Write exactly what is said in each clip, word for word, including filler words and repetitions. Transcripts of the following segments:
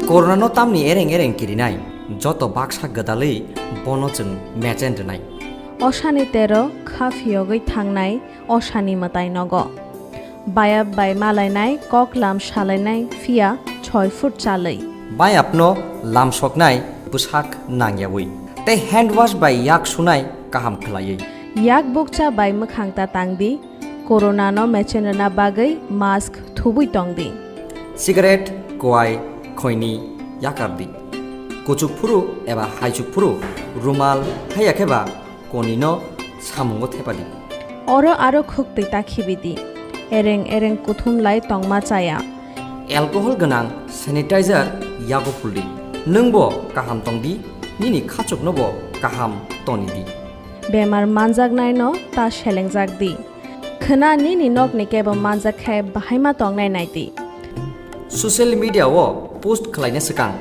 Corona no tamni ereng ereng kirinai, joto baksa gwdalwi bono chwng mechen rwnai. Osani tero kha phiyogwi thangnai osani mwtai nogo. Bayap bai malainai, kok lam salainai, phiya choi foot chalwi. Bayapno lamsoknai bwsak nangyawi. Tei hand wash bai yak sunai kaham khwlaiwi. Yak bukcha bai mwkhang ta tangdi, corona no mechen rwna bagwi mask thubwi tongdi. Cigarette, kwai, khoini yakardi. Kuchuk phuru eba haichuk phuru rumal haiya khe ba konino samungo thepadi. Oro aro khuktwi ta khibidi. Ereng ereng kuthum lai tongma chaya. Alcohol gwnang sanitizer yago phuldi. Nwngbo kaham tongdi, nini khachuknobo kaham tonidi. Bemar manjaknaino ta selengjak di. Khwna nini nokni kebo manjak khe bahaima tongnai nai di. Social media o post khwlaina swkang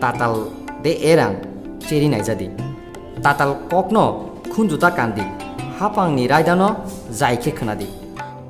tatal de erang cheri naijadi. Tatal kokno khunjuta kandi, hapangni raidano jai khe khwnadi.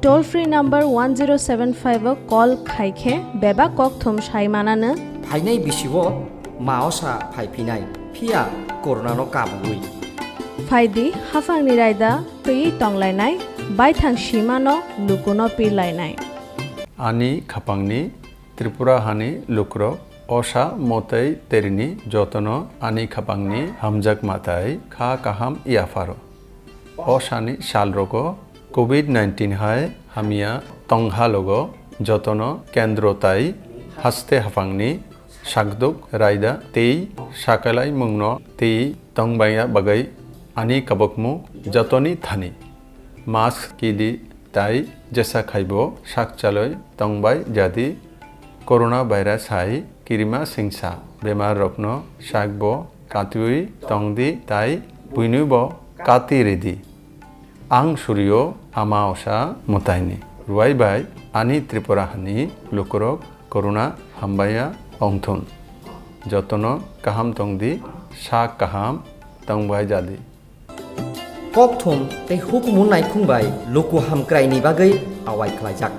Toll free number one zero seven five o call khai khe bebak kokthum sai manano. Phainai bisi o ma osa phai phinai, phiya corona no kabui. Phaidi hapangni raida twiwi tonglainai, baithang simano lukuno pirlainai. Ani khapangni Tripura hani lukurok osa motei terini jotono ani khapangni hamjak matai kha kaham yapharo. Osani salrogo covid nineteen hai hamya tonghalogo jotono kendro tai haste haphangni sakduk raida tei sakalaimungno tei tongbaiya bagwi ani kabukmu jotoni thani mask kidi tai jesa khaibo sak chalwi tongbai jadi. Corona virus hai kirima singsa bemar rokno sakbo katiwi tongdi tai buinibo kati ridi. Ang surio ama osa mataini ruai bai ani Tripura hani lukurok corona hambaya ongthun. Jotono kaham tongdi, sak kaham tongbai jadi. Kokthum tei hukumu naikhung bai luku hamkraini bagwi awai khlaijak.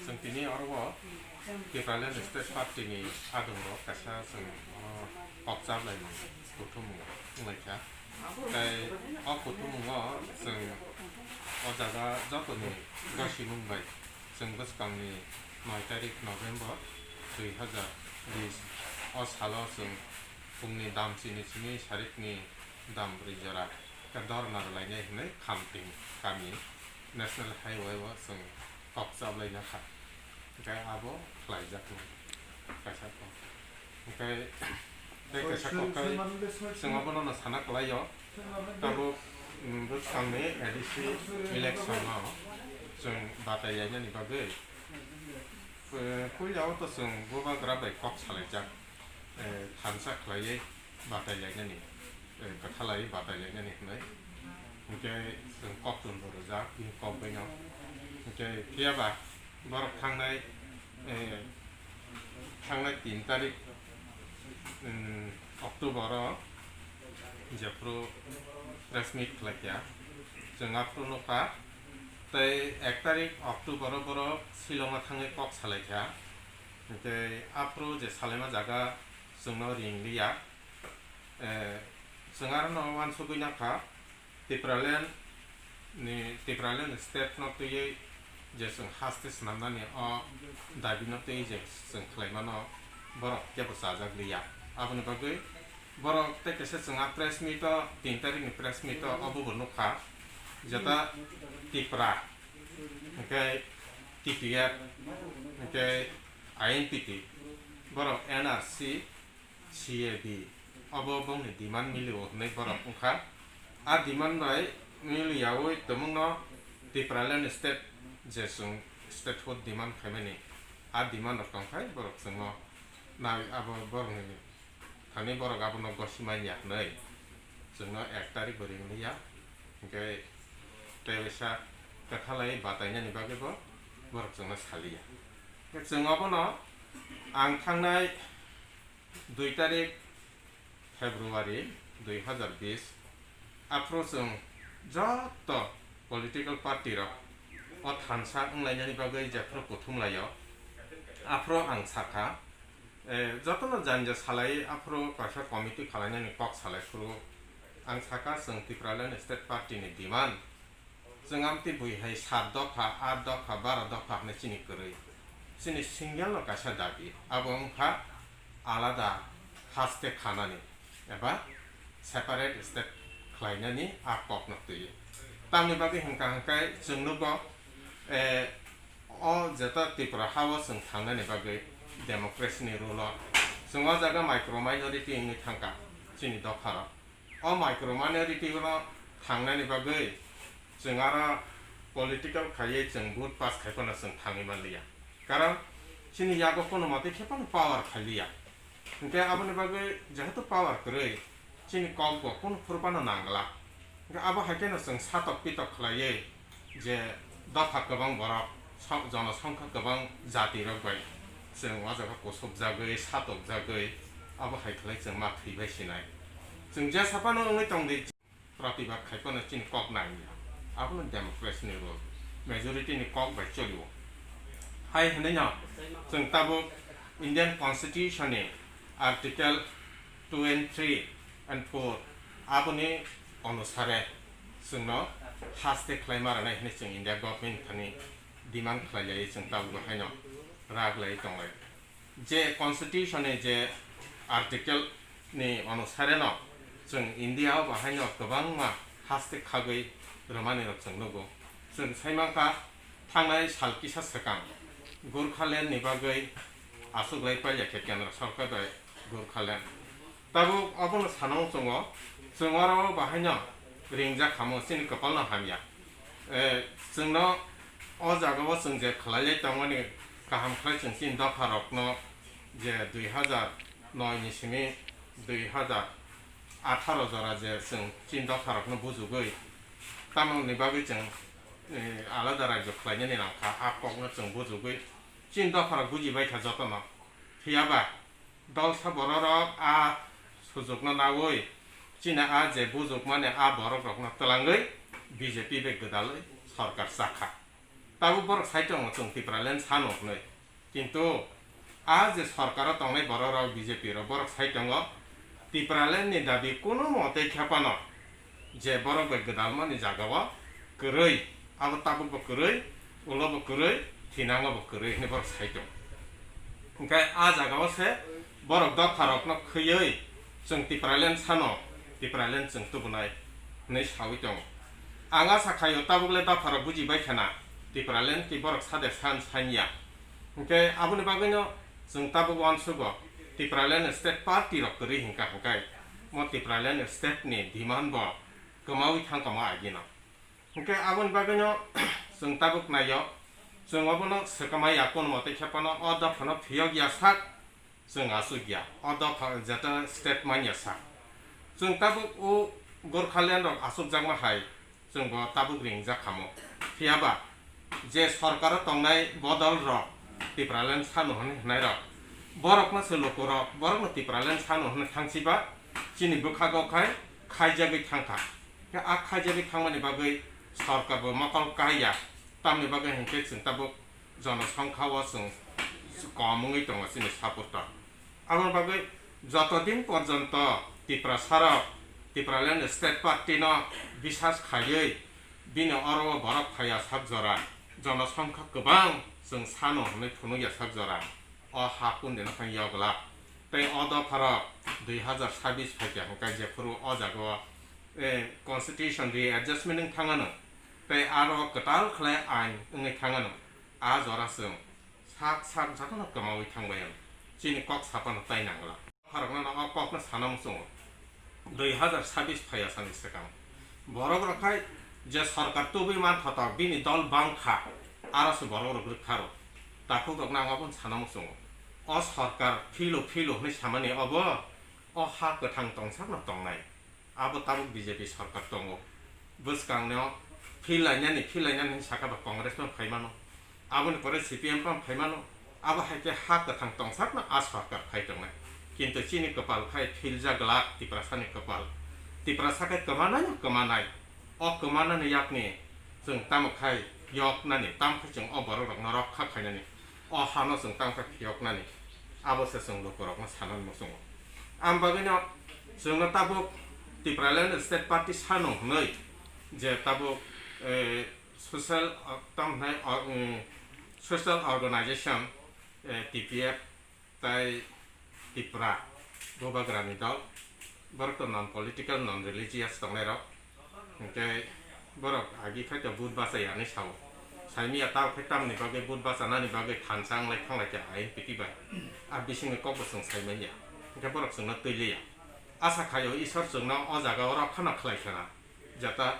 Chwng tini oro o Tipraland State Party ni adongo kaisa chwng oro kok chaplaimung kuthumung wnglaikha. Tei o kuthumungo chwng o jaga jotoni gosimung bai chwng bwskangni noi tarik November dui hazar bis o salo chwng pungni dam chini simi sarikni dam brwi jora khe dorna rwlainai hwnwi Khamting kami National Highway o chwng kok chaplaina kha. Hwnkhe abo khlaijaknai kaisa kok. Hwnkhe tei kaisa kok khai chwng abono no sana kwlaio. Tabuk, mm, bwskangni A D C election no chwng batai lainani bagwi, eh, puila o to chwng bubagra bai kok salaijak, eh, thansa khlaiwi batai lainani, eh, kwthalai batai lainani hwnwi. Hwnkhe chwng kok chwng bo rwjak, bini kok baino. Hwnkhe phiyaba borok thangnai, eh, thangnai tin tarik, mm, October o jephru press meet khlaikha, chwng aphuru nukha. Tei ek tarik October o borok Shillong o thangwi kok salaikha. Tei aphuru je salaima jaga chwngno ring liya. Eh, chwng aro no uansugwi nangkha, Tipraland ni, Tipraland state no twiwi je chwng haste swnamnani o dabi no twiwi je chwng khlaimano borok kebo chajak liya. Aboni bagwi borok tei kaisa chwng a press meet o, tin tarik ni press meet o, obo bo nukha, jeta Tipra, hwnkhe T P F, hwnkhe I N P T, borok N R C, C A B, obo bongni demand milio hwnwi borok wngkha. A demand bai miliyaui tumungno Tipraland state je chwng statehood demand khaimani, a demand rok tongkhai borok chwngno nai abo borokni thani borok abono gosi manya hwnwi chwngno ek tarik bo ring liya. Hwnkhe tei waisa kwthalai batainani bagwibo borok chwngno saliya. Chwng obono ang thangnai dui tarik February dui hazar bis, aphuru chwng joto political party rok O thansa wnglainani bagwi jephru kuthum laio, aphuru ang sakha, eh, jotono janja salai aphuru kaisa committee khalainani kok salai phuru ang sakha, chwng Tipraland State Party ni demand, chwng amtwi bui hai sat dopha, aat dopha, baro dopha hwnwi chini kwrwi. Chini single no kaisa dabi, abo wngkha alada haste khanani eba separate state khlainani a kokno twiwi. Tamni bagwi hwnkha hwnkhe chwng nugo, eh, o jeta Tripura hao chwng thangnani bagwi democracy ni rule o chwng o jaga micro minority wngwi thangkha chini dopharo. O micro minority no thangnani bagwi chwng aro political khaiwi chwng vote pass khai phano chwng thangwi manliya. Karon chini yago kono mate khe phano power khailiya. Hinkhe aboni bagwi jehetu power kwrwi, chini kok bo kunu phuru phano nangla. Hinkhe abo hai kheno chwng satok pitok khlaiwi je dopha kwbang borok, so-, jonosongkha kwbang jati rok bai chwng o jaga kusupjagwi, satokjagwi, abo hai khlai chwng ma thwibai sinai. Chwng jesa phano wngwi tongdi, pratibad khai phano chini kok nangya. Abono democracy ni rule, majority ni kok bai cholio. Hai hwnwi no chwng tabuk Indian Constitution ni Article two and three and four, aboni onusare chwngno haste khlai ma rwnai hwnwi chwng India government thani demand khlai lai, chwng tabuk bo haino rak lai tonglai. Je Constitution ni je article ni onusare no chwng India o bo haino kwbangma haste khagwi rwmani rok chwng nugo. Chwng sai mankha, thangnai sal kisa swkang Gorkhaland ni bagwi aswk lai pailya khe Kendra Sarkar bai Gorkhaland. Tabuk obono sana muchungo, chwng oro bo haino ringjak khamu, chini kwpalno hamya. Eh, chwngno o jagao chwng je khlaiwi tongmani kaham khlai chwng chini dopharokno je dui hazar noi ni simi dui hazar atharo jora je chwng chini dopharokno bujugwi tamoni bagwi chwng, eh, alada rajyo khlainani nangkha, a kokno chwng bujugwi chini dopharok bujibaikha jotono. Phiyaba dolsa bororok a sujukno naui chini a je bujukmani a borokrokno twlangwi B J P bai gwdalwi sorkar chakha. Tabuk borok sai tongo chwng Tipraland sano hwnwi. Kintu a je sorkaro tongnai bororok B J P rok borok sai tongo Tipraland ni dabi kunu motei khe phano je borok bai gwdalmani jagao kwrwi, abo tabuk bo kwrwi, ulo bo kwrwi, thinango bo kwrwi hwnwi borok sai tongo. Hinkhe a jagao se borok dopharokno khwiwi chwng Tipraland sano, Tipraland chwng tubunai hwnwi saui tongo. Ang asa khaio tabukle dopharok bujibai khena Tipraland ki borok sade san sanya. Hinkhe aboni bagwino chwng tabuk uansugo Tipraland State Party rok kwrwi hinkha hinkhe mo Tipraland State ni demand bo kwmaui thangkha mo agino. Hinkhe aboni bagwino chwng tabuk naio, chwng obono swkama ya kono motei khe phano o dophano phiyok ya sak chwng aswk ya, o dopha jeta state man ya sak. Chwng tabuk o Gorkhaland rok aswkjakma hai chwng bo tabuk ringjak khamo. Phiyaba je sorkaro tongnai bodol rok Tipraland sano hwnwi hwnai rok, borokno se lukurok, borokno Tipraland sano hwnwi thangsiba chini bwkhago khai khaijagwi thangkha. Khe a khaijagwi thangmani bagwi sorkar bo mokol kaiya, tamni bagwi hinkhe chwng tabuk jonosongkha o chwng kom wngwi tongo chini supporter. Aboni bagwi joto din porjonto Tiprasarok Tipraland State Party no bisas khaiwi bini oro o borok phaiya sak jora, jonosongkha kwbang chwng sano hwnwi phunukya sak jora, o ha kundino phai yogla. Tei o dopharok dui hazar sabis phaikha hwnkhe jephuru o jagao, eh, constitution readjustment wng thangano, tei aro kwtal khlai ain wngwi thangano, a jora chwng sak sak jotono kwmaui thangbai ang. Chini kok sapano tai nangla. Dopharokno no o kokno sana muchungo. Dui hazar sabis phaiya sani swkang borok rok khai je sorkar tubui manthotok bini dol bangkha, aro se borok rok rwkha rw. Takhuk rokno ang obono sana muchungo. O sorkar philo philo hwnwi samani obo o ha kwthang tongsakno tongnai. Abo tabuk B J P sorkar tongo. Bwskangno phil lainani, phil lainani hwnwi sakha ba Congress no phaimano. Aboni pore C P M phan phaimano. Abo hai khe ha kwthang tongsakno a sorkar phai tongnai. Kintu chini kwpal khai philjak glak Tiprasani kwpal. Tiprasa khe kwmanai no kwmanai. O kwmanani yakni chwng tamo khai phiyoknani, tamo khe chwng o borok rokno rokha khainani, o hano chwng tamo khe phiyoknani, abo se chwng lukurokno sanani muchungo. Am bagwino chwngno tabuk Tipraland State Party sano hwnwi je tabuk, eh, social, uh, tamo hwnai, uh, um, social organization, eh, T P F tai Tipra Bubagrani dol, borok to non political, non religious tongnairok, hwnkhe borok agi khai to vote bachai ani sao. Saimanya tao khai tamni bagwi vote bachanani bagwi thansa wnglai thanglai kha I N P T bai. A bisingni kokbo chwng saimanya. Hwnkhe borok chwngno twi liya. Asa khaio Isor chwngno o jaga o rok khano khlai khana. Jata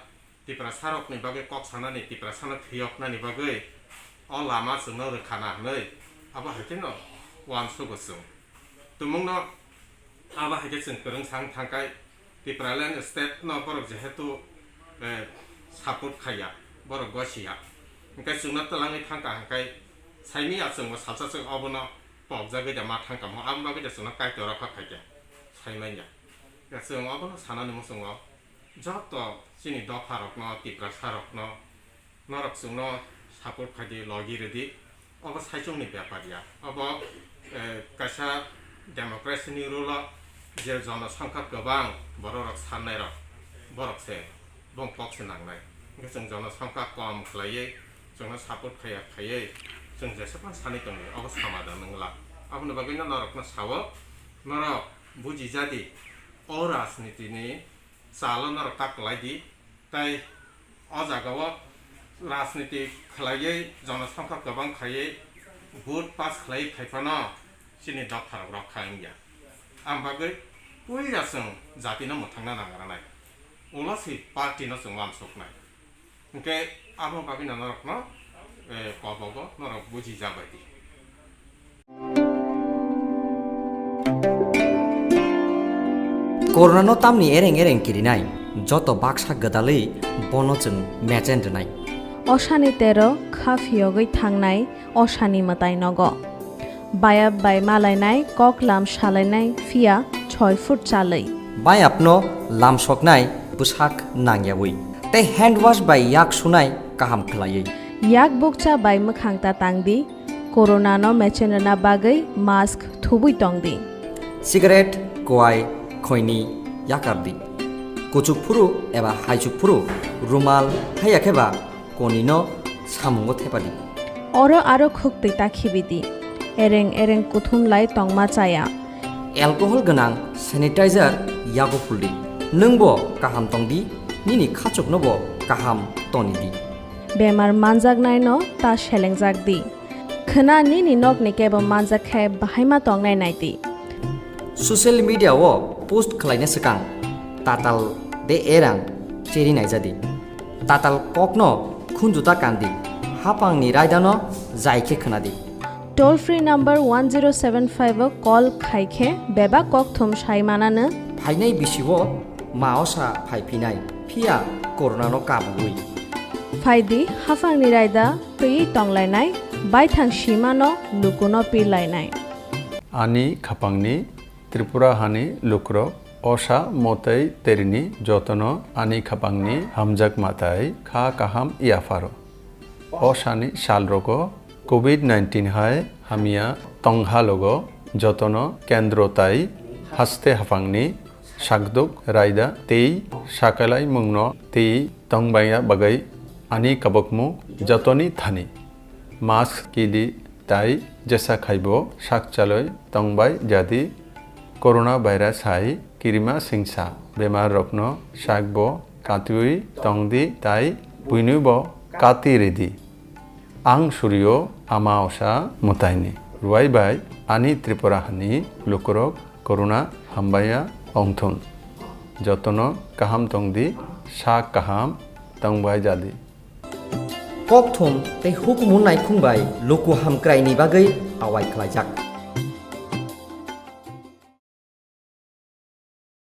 Tiprasarokni bagwi kok sanani, Tiprasano phiyoknani bagwi o lama chwngno rwkhana hwnwi abo hai kheno uansugo chwng. Tumungno abo hai khe chwng kwrwngsa wng thangkhai, Tipraland State no borok jehetu, eh, support khaiya, borok gosiya. Hwnkhe chwngno twlangwi thangkha hwnkhe saimanya chwngbo salsa chwng obono pokjagwi da ma thangkha mo, aboni bagwi da chwngno Kaitor rokha khaikha saimanya. Ya chwng obono sanani muchungo. Joto chini dopharokno, Tiprasarokno, norok chwngno support khaidi, logi rwdi. Obo saichungni bepar ya. Obo, eh, kaisa democracy ni rule o je jonosongkha kwbang bororok sannairok, borok se, bong kok se nangnai. Hwnkhe chwng jonosongkha kom khlaiwi, chwngno support khaiya khaiwi, chwng jesaphan sanwi tongdi, obo samadan wngla. Aboni bagwino norokno sao, norok bujijadi, o rajniti ni chalo norok ta kwlai di, tei o jaga o rajniti khlaiwi jonosongkha kwbang khaiwi vote pass khlaiwi phai phano chini dopharok rok kha wngya. Ang bagwi puila chwng jati no mwthangna nangra nai, ulo si party no chwng uansuknai. Hwnkhe abo bagwi no norokno, eh, kobogo norok buji jabai di. Corona no tamni ereng ereng kirinai, joto baksa gwdalwi bono chwng mechen rwnai. Osani tero kha phiyogwi thangnai osani mwtai nogo. Bayap bai malainai, kok lam salainai, phiya choi foot chalwi. Bayapno lamsoknai bwsak nangyawi. Tei hand wash bai yak sunai kaham khwlaiwi. Yak bukcha bai mwkhang ta tangdi, corona no mechen rwna bagwi mask thubwi tongdi. Cigarette, kwai, khoini yakardi. Kuchuk phuru eba haichuk phuru rumal haiya khe ba konino samungo thepadi. Oro aro khuk twi ta khibidi. Ereng ereng kuthum lai tongma chaya. Alcohol gwnang sanitizer yago phuldi. Nwngbo kaham tongdi, nini khachuknobo kaham tonidi. Bemar manjaknaino ta selengjak di. Khwna nini nokni kebo manjak khe bahaima tongnai nai di. Social media o post khlaina swkang tatal de erang cheri naijadi. Tatal kokno khunjuta kandi, hapangni raidano jai khe khwnadi. Toll free number one zero seven five o call khai khe bebak kokthum sai mananw. Phainai bisio ma osa phai phinai, phiya corona no kabui. Phaidi hapangni raida twi tonglainai, baithang simano lukuno pirlainai. Ani khapangni Tripura hani lukurok osa motei terini jotono ani khapangni hamjak matai kha kaham yapharo. Osani salrogo covid nineteen hai hamya tonghalogo jotono kendro tai haste haphangni sakduk raida tei sakalaimungno tei tongbaiya bagwi ani kabukmung jotoni thani mask kili tai jesa khaibo sakchalwi tongbai jadi. Corona virus hai kirima singsa bemar rokno sakbo katiui tongdi tai buinuibo kati ridi. Ang surio ama osa mutaini ruai bai ani Tripura hani lukurok corona hambaya ongthun. Jotono kaham tongdi, sak kaham tongbai jadi. Kokthum tei hukumu naikhung bai luku hamkraini bagwi awai khlaijak.